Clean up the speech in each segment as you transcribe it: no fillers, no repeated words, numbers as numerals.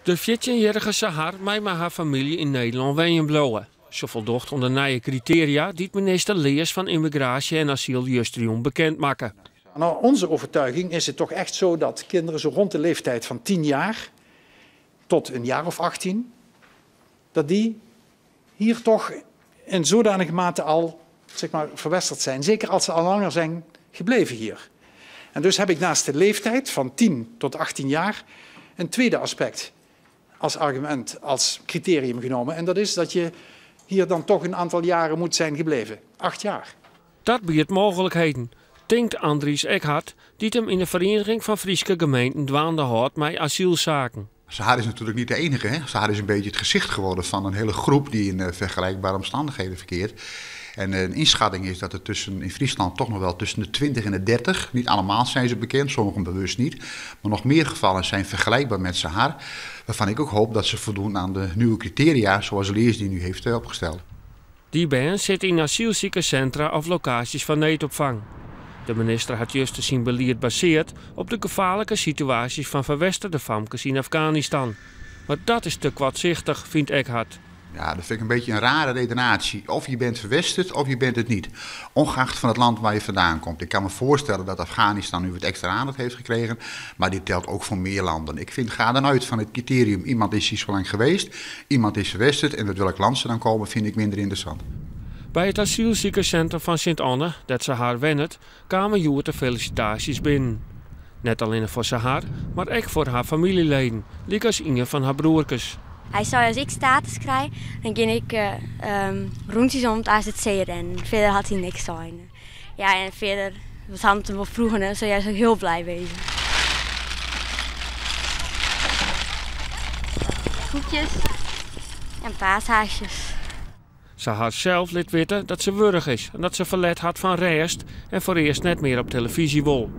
De fjirtjinjierrige Sahar mei mei har famylje yn Nederlân wenjen bliuwe. Se foldocht oan de nije kritearia dy't minister Leers fan Ymmigraasje en Asyl justerjûn bekend makke. Naar onze overtuiging is het toch echt zo dat kinderen zo rond de leeftijd van 10 jaar tot een jaar of 18, dat die hier toch in zodanige mate al zeg maar, verwesterd zijn. Zeker als ze al langer zijn gebleven hier. En dus heb ik naast de leeftijd van 10 tot 18 jaar een tweede aspect als argument, als criterium genomen. En dat is dat je hier dan toch een aantal jaren moet zijn gebleven. 8 jaar. Dat biedt mooglikheden, tinkt Andries Ekhart, dy't him yn de Ferieniging fan Fryske Gemeenten dwaande hâldt mei asylsaken. Sahar is natuurlijk niet de enige. Hè? Sahar is een beetje het gezicht geworden van een hele groep die in vergelijkbare omstandigheden verkeert. En een inschatting is dat er in Friesland toch nog wel tussen de 20 en de 30, niet allemaal zijn ze bekend, sommigen bewust niet, maar nog meer gevallen zijn vergelijkbaar met Sahar, waarvan ik ook hoop dat ze voldoen aan de nieuwe criteria zoals Leers die nu heeft opgesteld. Dy bern sitte yn asylsikerssintra of lokaasjes fan needopfang. De minister hat juster syn belied basearre op de gefaarlike situaasjes fan ferwesterde famkes yn Afganistan. Mar dat is te koartsichtich, fynt Ekhart. Ja, dat vind ik een beetje een rare redenatie. Of je bent verwesterd of je bent het niet. Ongeacht van het land waar je vandaan komt. Ik kan me voorstellen dat Afghanistan nu wat extra aandacht heeft gekregen. Maar dit telt ook voor meer landen. Ik vind, ga dan uit van het criterium. Iemand is hier zo lang geweest. Iemand is verwesterd. En uit welk land ze dan komen vind ik minder interessant. By it asylsikerssintrum fan Sint Anne, dêr't Sahar wennet, kamen hjoed de felisitaasjes binnen. Net allinnich foar Sahar, mar ek foar har famyljeleden, lykas ien fan har broerkes. Hy sei as ik status krij, dan gean ik rûntsjes om it AZC rennen. Fierder hat hy niks sein. Ja, en fierder, wat ha him wol frege, sei hy soe hiel bliid wêze. Koekjes en paashaasjes. Sahar sels lit witte dat se wurch is en dat se ferlet hat fan rêst en foarearst net mear op telefyzje wol.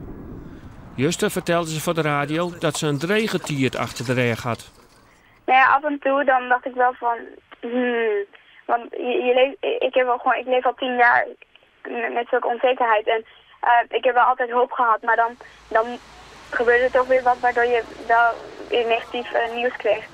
Juster fertelde se foar de radio dat se in drege tiid achter de rêch hat. Nou ja, af en toe dan dacht ik wel van, want je, je leeft, ik heb wel gewoon, ik leef al 10 jaar met zulke onzekerheid en ik heb wel altijd hoop gehad, maar dan gebeurde er toch weer wat waardoor je wel weer negatief nieuws kreeg.